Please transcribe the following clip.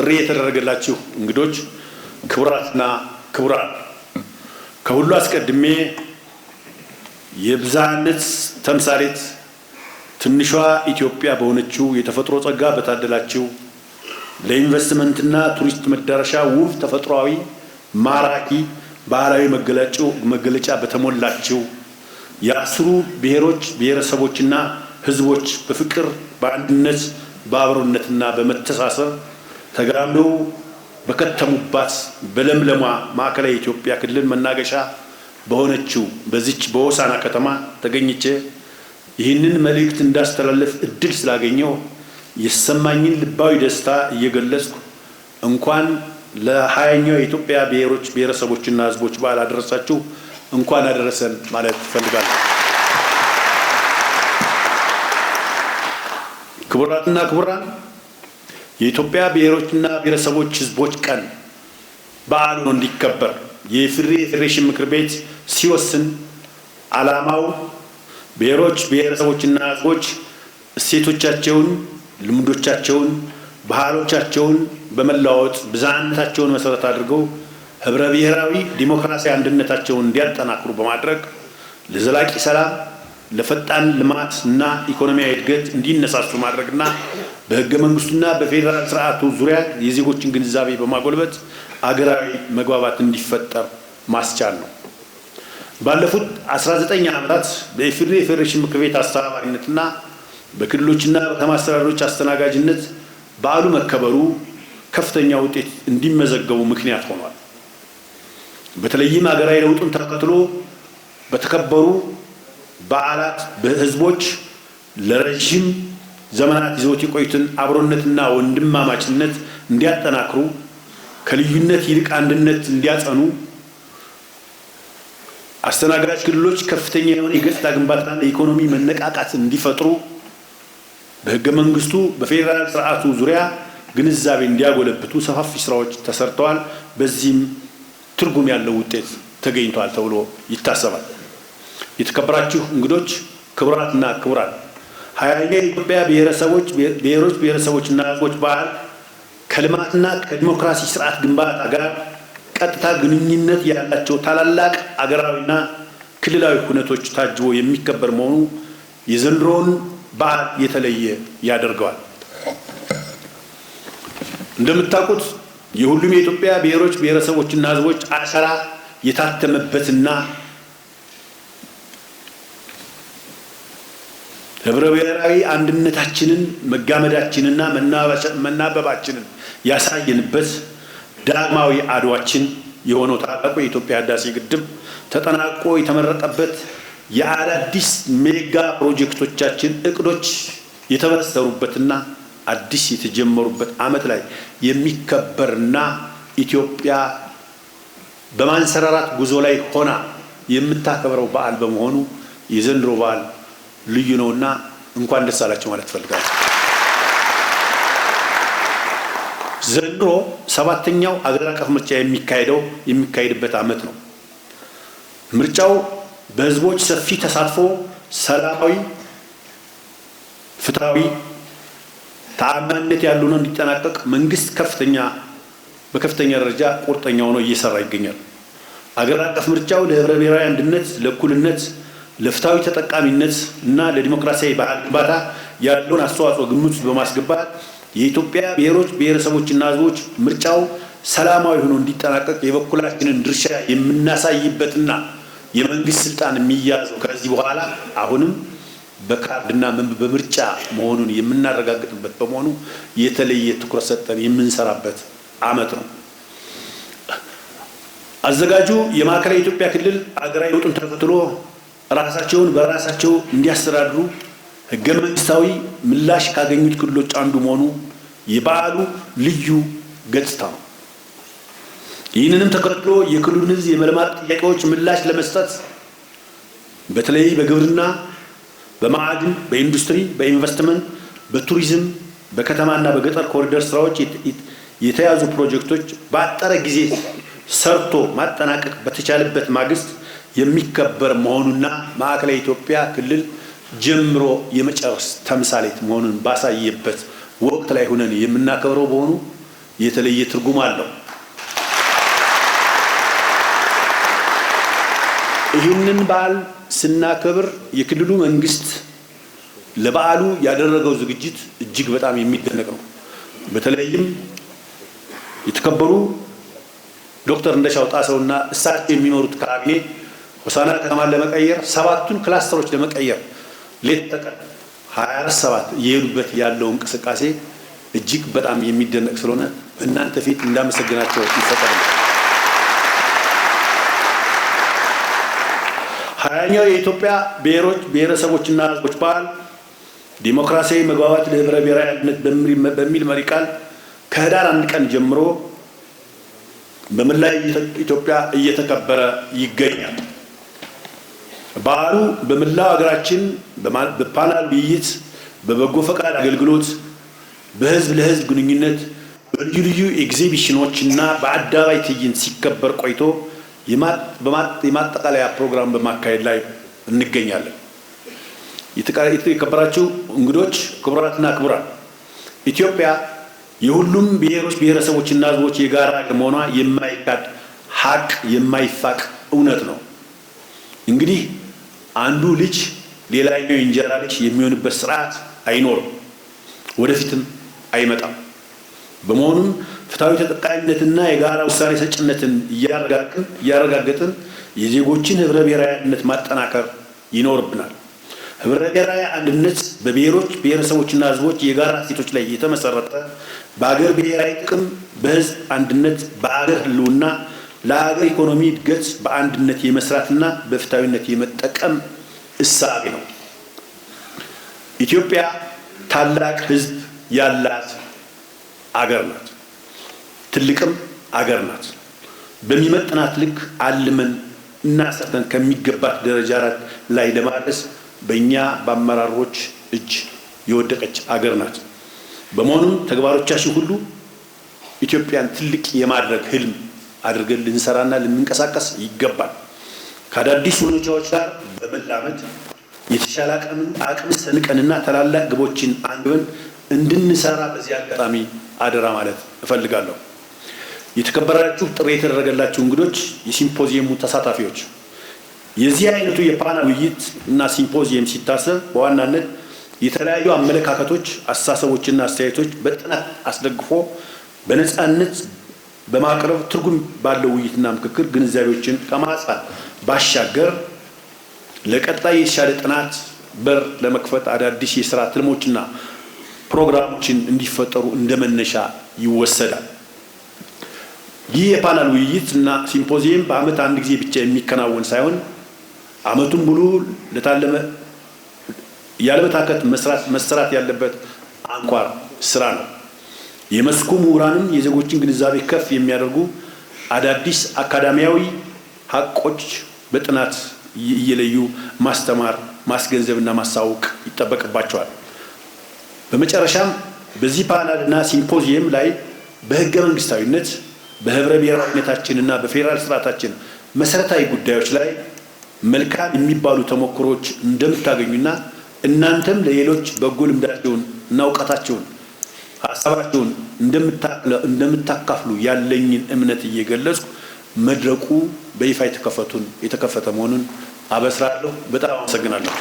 ጥሪ የተደረገላችሁ እንግዶች፣ ክቡራትና ክቡራን፣ ከሁሉ አስቀድሜ የብዝሃነት ተምሳሌት ትንሿ ኢትዮጵያ በሆነችው የተፈጥሮ ጸጋ በታደላችው፣ ለኢንቨስትመንትና ቱሪስት መዳረሻ ውብ ተፈጥሯዊ ማራኪ ባህላዊ መገለጫ በተሞላችው፣ የ10ሩ ብሔሮች ብሔረሰቦችና ሕዝቦች በፍቅር፣ በአንድነት፣ በአብሮነትና በመተሳሰብ ተጋምደው በከተሙባት በለምለሟ ማዕከላዊ ኢትዮጵያ ክልል መናገሻ በሆነችው በዚች በሆሳዕና ከተማ ተገኝቼ ይህንን መልእክት እንዳስተላልፍ እድል ስላገኘሁ የተሰማኝን ልባዊ ደስታ እየገለጽኩ እንኳን ለ20ኛው የኢትዮጵያ ብሔሮች ብሔረሰቦችና ሕዝቦች በዓል አደረሳችሁ፣ እንኳን አደረሰን ማለት እፈልጋለሁ። ክቡራትና ክቡራን፣ የኢትዮጵያ ብሔሮችና ብሔረሰቦች ሕዝቦች ቀን በዓሉ እንዲከበር የኢፌዴሪ ፌዴሬሽን ምክር ቤት ሲወስን ዓላማው ብሔሮች፣ ብሔረሰቦችና ሕዝቦች እሴቶቻቸውን፣ ልምዶቻቸውን፣ ባህሎቻቸውን በመለዋወጥ ብዝሃነታቸውን መሰረት አድርገው ህብረ ብሔራዊ ዲሞክራሲያዊ አንድነታቸውን እንዲያጠናክሩ በማድረግ ለዘላቂ ሰላም፣ ለፈጣን ልማት እና ኢኮኖሚያዊ እድገት እንዲነሳሱ ማድረግና በህገ መንግስቱና በፌዴራል ስርዓቱ ዙሪያ የዜጎችን ግንዛቤ በማጎልበት አገራዊ መግባባት እንዲፈጠር ማስቻል ነው። ባለፉት 19 ዓመታት በኢፌዴሪ ፌዴሬሽን ምክር ቤት አስተባባሪነትና በክልሎችና በከተማ አስተዳደሮች አስተናጋጅነት በዓሉ መከበሩ ከፍተኛ ውጤት እንዲመዘገቡ ምክንያት ሆኗል። በተለይም ሀገራዊ ለውጡን ተከትሎ በተከበሩ በዓላት በህዝቦች ለረዥም ዘመናት ይዘውት የቆዩትን አብሮነትና ወንድማማችነት እንዲያጠናክሩ፣ ከልዩነት ይልቅ አንድነት እንዲያጸኑ፣ አስተናጋጅ ክልሎች ከፍተኛ የሆነ የገጽታ ግንባታና የኢኮኖሚ መነቃቃት እንዲፈጥሩ፣ በህገ መንግስቱ በፌዴራል ስርዓቱ ዙሪያ ግንዛቤ እንዲያጎለብቱ ሰፋፊ ስራዎች ተሰርተዋል። በዚህም ትርጉም ያለው ውጤት ተገኝቷል ተብሎ ይታሰባል። የተከበራችሁ እንግዶች፣ ክቡራትና ክቡራን፣ 20ኛ የኢትዮጵያ ብሔረሰቦች ብሔሮች ብሔረሰቦችና ህዝቦች በዓል ከልማትና ከዲሞክራሲ ስርዓት ግንባታ ጋር ቀጥታ ግንኙነት ያላቸው ታላላቅ አገራዊና ክልላዊ ሁነቶች ታጅቦ የሚከበር መሆኑ የዘንድሮውን በዓል የተለየ ያደርገዋል። እንደምታውቁት የሁሉም የኢትዮጵያ ብሔሮች ብሔረሰቦችና ህዝቦች አሻራ የታተመበትና ህብረ ብሔራዊ አንድነታችንን መጋመዳችንና መናበባችንን ያሳየንበት ዳግማዊ አድዋችን የሆነው ታላቁ የኢትዮጵያ ህዳሴ ግድብ ተጠናቆ የተመረቀበት፣ የአዳዲስ ሜጋ ፕሮጀክቶቻችን እቅዶች የተበሰሩበትና አዲስ የተጀመሩበት ዓመት ላይ የሚከበርና ኢትዮጵያ በማንሰራራት ጉዞ ላይ ሆና የምታከብረው በዓል በመሆኑ የዘንድሮ በዓል ልዩ ነውና እንኳን ደስ አላችሁ ማለት እፈልጋለሁ። ዘንድሮ ሰባተኛው አገር አቀፍ ምርጫ የሚካሄድበት ዓመት ነው። ምርጫው በህዝቦች ሰፊ ተሳትፎ ሰላማዊ፣ ፍትሃዊ፣ ተአማኒነት ያለው ነው እንዲጠናቀቅ መንግስት በከፍተኛ ደረጃ ቁርጠኛ ሆኖ እየሰራ ይገኛል። አገር አቀፍ ምርጫው ለህብረ ብሔራዊ አንድነት፣ ለእኩልነት፣ ለፍትሃዊ ተጠቃሚነት እና ለዲሞክራሲያዊ ባህል ግንባታ ያለውን አስተዋጽኦ ግምት ውስጥ በማስገባት የኢትዮጵያ ብሔሮች ብሔረሰቦችና ህዝቦች ምርጫው ሰላማዊ ሆኖ እንዲጠናቀቅ የበኩላችንን ድርሻ የምናሳይበትና የመንግስት ስልጣን የሚያዘው ከዚህ በኋላ አሁንም በካርድና በምርጫ መሆኑን የምናረጋግጥበት በመሆኑ የተለየ ትኩረት ሰጠን የምንሰራበት ዓመት ነው። አዘጋጁ የማዕከላዊ ኢትዮጵያ ክልል አገራዊ ለውጡን ተከትሎ ራሳቸውን በራሳቸው እንዲያስተዳድሩ ህገ መንግስታዊ ምላሽ ካገኙት ክልሎች አንዱ መሆኑ የበዓሉ ልዩ ገጽታ ነው። ይህንንም ተከትሎ የክልሉን ህዝብ የመልማት ጥያቄዎች ምላሽ ለመስጠት በተለይ በግብርና፣ በማዕድን፣ በኢንዱስትሪ፣ በኢንቨስትመንት፣ በቱሪዝም፣ በከተማና በገጠር ኮሪደር ስራዎች የተያዙ ፕሮጀክቶች በአጠረ ጊዜ ሰርቶ ማጠናቀቅ በተቻለበት ማግስት የሚከበር መሆኑና ማዕከላዊ ኢትዮጵያ ክልል ጀምሮ የመጨረስ ተምሳሌት መሆኑን ባሳየበት ወቅት ላይ ሆነን የምናከብረው በሆኑ የተለየ ትርጉም አለው። ይህንን በዓል ስናከብር የክልሉ መንግስት ለበዓሉ ያደረገው ዝግጅት እጅግ በጣም የሚደነቅ ነው። በተለይም የተከበሩ ዶክተር እንደሻው ጣሰውና እሳቸው የሚመሩት ካቢኔ ሆሳዕና ከተማን ለመቀየር 7ቱን ክላስተሮች ለመቀየር ሌት ተቀን 24/7 እየሄዱበት ያለው እንቅስቃሴ እጅግ በጣም የሚደነቅ ስለሆነ እናንተ ፊት እንዳመሰግናቸው ይፈቀድልኝ። 20ኛው የኢትዮጵያ ብሔሮች ብሔረሰቦችና ሕዝቦች በዓል ዲሞክራሲያዊ መግባባት ለህብረ ብሔራዊ አንድነት በሚል መሪ ቃል ከህዳር 1 ቀን ጀምሮ በመላ ኢትዮጵያ እየተከበረ ይገኛል። በዓሉ በመላው ሀገራችን በፓናል ውይይት፣ በበጎ ፈቃድ አገልግሎት፣ በህዝብ ለህዝብ ግንኙነት፣ በልዩ ልዩ ኤግዚቢሽኖችና በአደባባይ ትዕይንት ሲከበር ቆይቶ የማጠቃለያ ፕሮግራም በማካሄድ ላይ እንገኛለን። የተከበራችሁ እንግዶች፣ ክቡራትና ክቡራን፣ ኢትዮጵያ የሁሉም ብሔሮች ብሔረሰቦችና ህዝቦች የጋራ መሆኗ የማይካድ ሀቅ፣ የማይፋቅ እውነት ነው። እንግዲህ አንዱ ልጅ ሌላኛው የእንጀራ ልጅ የሚሆንበት ስርዓት አይኖርም፣ ወደፊትም አይመጣም። በመሆኑም ፍትሃዊ ተጠቃሚነትና የጋራ ውሳኔ ሰጭነትን እያረጋገጥን የዜጎችን ህብረ ብሔራዊ አንድነት ማጠናከር ይኖርብናል። ህብረ ብሔራዊ አንድነት በብሔሮች ብሔረሰቦችና ህዝቦች የጋራ እሴቶች ላይ የተመሰረተ በአገር ብሔራዊ ጥቅም፣ በህዝብ አንድነት፣ በአገር ህልውና፣ ለሀገር ኢኮኖሚ እድገት በአንድነት የመስራትና በፍትሃዊነት የመጠቀም እሳቤ ነው። ኢትዮጵያ ታላቅ ህዝብ ያላት አገር ናት። ትልቅም አገር ናት። በሚመጥናት ልክ አልመን እና ሰርተን ከሚገባት ደረጃ ላይ ለማድረስ በእኛ በአመራሮች እጅ የወደቀች አገር ናት። በመሆኑም ተግባሮቻችን ሁሉ ኢትዮጵያን ትልቅ የማድረግ ህልም አድርገን ልንሰራና ልንንቀሳቀስ ይገባል። ከአዳዲስ ሁኔታዎች ጋር በመላመድ የተሻለ አቅም ሰንቀንና ታላላቅ ግቦችን አንግበን እንድንሰራ በዚህ አጋጣሚ አደራ ማለት እፈልጋለሁ። የተከበራችሁ ጥሪ የተደረገላችሁ እንግዶች፣ የሲምፖዚየሙ ተሳታፊዎች፣ የዚህ አይነቱ የፓናል ውይይት እና ሲምፖዚየም ሲታሰብ በዋናነት የተለያዩ አመለካከቶች፣ አስተሳሰቦችና አስተያየቶች በጥናት አስደግፎ በነጻነት በማቅረብ ትርጉም ባለው ውይይትና ምክክር ግንዛቤዎችን ከማስፋት ባሻገር ለቀጣይ የተሻለ ጥናት በር ለመክፈት አዳዲስ የስራ ትልሞችና ፕሮግራሞችን እንዲፈጠሩ እንደመነሻ ይወሰዳል። ይህ የፓናል ውይይት እና ሲምፖዚየም በአመት አንድ ጊዜ ብቻ የሚከናወን ሳይሆን አመቱን ሙሉ ለታለመ ያለመታከት መሰራት ያለበት አንኳር ስራ ነው። የመስኩ ምሁራንም የዜጎችን ግንዛቤ ከፍ የሚያደርጉ አዳዲስ አካዳሚያዊ ሀቆች በጥናት እየለዩ ማስተማር፣ ማስገንዘብና ማሳወቅ ይጠበቅባቸዋል። በመጨረሻም በዚህ ፓናልና ሲምፖዚየም ላይ በህገ መንግስታዊነት፣ በህብረ ብሔራዊነታችንና በፌዴራል ስርዓታችን መሰረታዊ ጉዳዮች ላይ መልካም የሚባሉ ተሞክሮች እንደምታገኙና እናንተም ለሌሎች በጎ ልምዳቸውን እና እውቀታቸውን ሀሳባቸውን እንደምታካፍሉ ያለኝን እምነት እየገለጽኩ መድረኩ በይፋ የተከፈተ መሆኑን አበስራለሁ። በጣም አመሰግናለሁ።